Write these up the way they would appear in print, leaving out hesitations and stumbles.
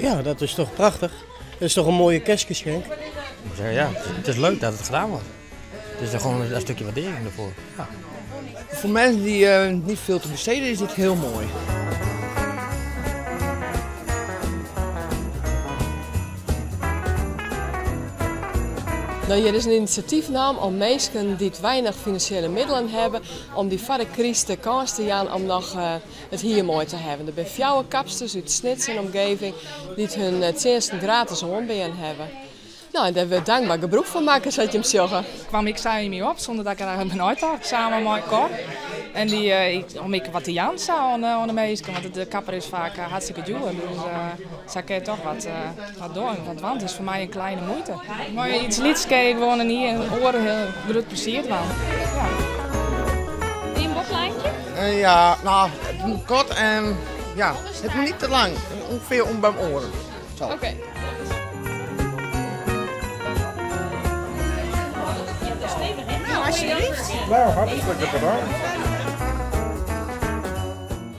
Ja, dat is toch prachtich. Dat is toch in moaie kerstgeschenk. Ja, it is leuk dat it gedaan wordt. Het is gewoon een stukje waardering ervoor. Ja. Voor mensen die niet veel te besteden is dit heel mooi. Nou, hjir is in inisjatyf naam om minsken dy't weinich finansjele middelen hawwe, om dy foar de kryst de kâns te jaan om noch it hier moai te hawwen. Der binne fjouwer kapsters út Snits en omgeving dy't hun tsjinsten gratis oanbean hawwe. Nou, en dêr wurdt dankber gebrûk fan makke, sa't jim sjogge. Kwam ik sa yn my op, sûnder dat ik der eigentlik nei tocht, samen mei Cor. En dy, om ek wat te jaan sa oan de minsken, want de kapper is faak hartstikke djoer. Dus sa kin je toch wat, wat dwaan, wat dwaan. It is foar my in kleine muoite. Mei iets lyts kin je gewoan in ien oar hiel grut plezier dwaan. Ja. In boblijntje? Ja, nou, het moet kort en ja, het moet niet te lang. Ongeveer om bij mijn oren. Zo. Oké. Nou, alsjeblieft. Nou, hartstikke bedankt.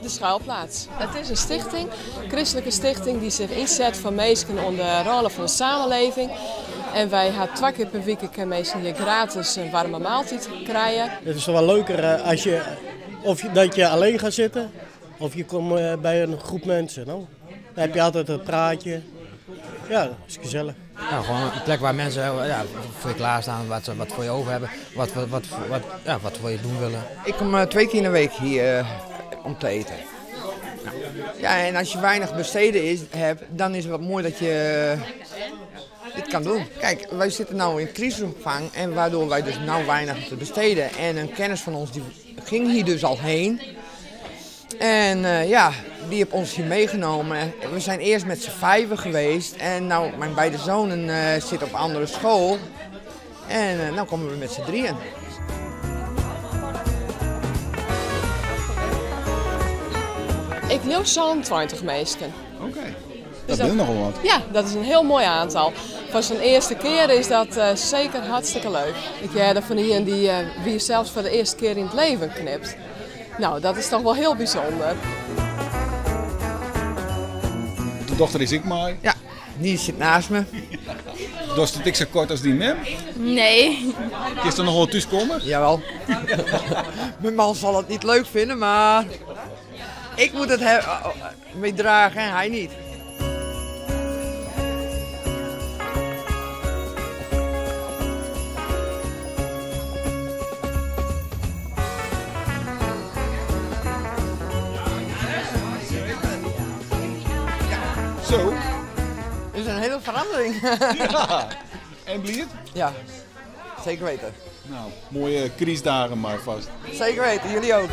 De Schuilplaats. Het is in stichting, een kristlike stichting die sich ynset foar minsken oan de râne fan de samenleving. En wy ha twa kear per wike kinne minsken hjir gratis in waarme maaltyd krije. Het is toch wel leuker als je, of je, dat je alleen gaat zitten of je komt bij een groep mensen. No? Dan heb je altijd een praatje. Ja, dat is gezellig. Ja, gewoon een plek waar mensen, ja, voor je klaarstaan, wat ze wat voor je over hebben, wat, wat, wat, wat, ja, wat voor je doen willen. Ik kom 2 keer in de week hier om te eten. Ja, en als je weinig besteden hebt, dan is het wat mooi dat je dit kan doen. Kijk, wij zitten nu in crisisopvang en waardoor wij dus nou weinig te besteden. En een kennis van ons die ging hier dus al heen. En die heeft ons hier meegenomen. We zijn eerst met z'n 5 geweest en nou, mijn beide zonen zitten op een andere school. En nou komen we met z'n 3. Ik leau sa'n 20 minsken. Oké. Dus Dat dat is nogal wat. Ja, dat is in hiel moai oantal. Foar sa'n earste kear is dat seker hartstikke leuk. Ik hearde fan ien dy't wie sels foar de earste kear yn it leven knipt. Nou, dat is toch wol hiel bysûnder. De dochter is ek mei? Ja, die sit neist my. Dochst it ek sa koart as dyn mem? Nee. Kinst der noch wol thús komme? Jawel. Myn man sil it net leuk fine, mar ik moat it meedrage en hy net. Zo. Dat is een hele verandering. Ja. En bliid? Ja, zeker weten. Nou, moaie krystdagen mar fêst. Zeker weten, jullie ook.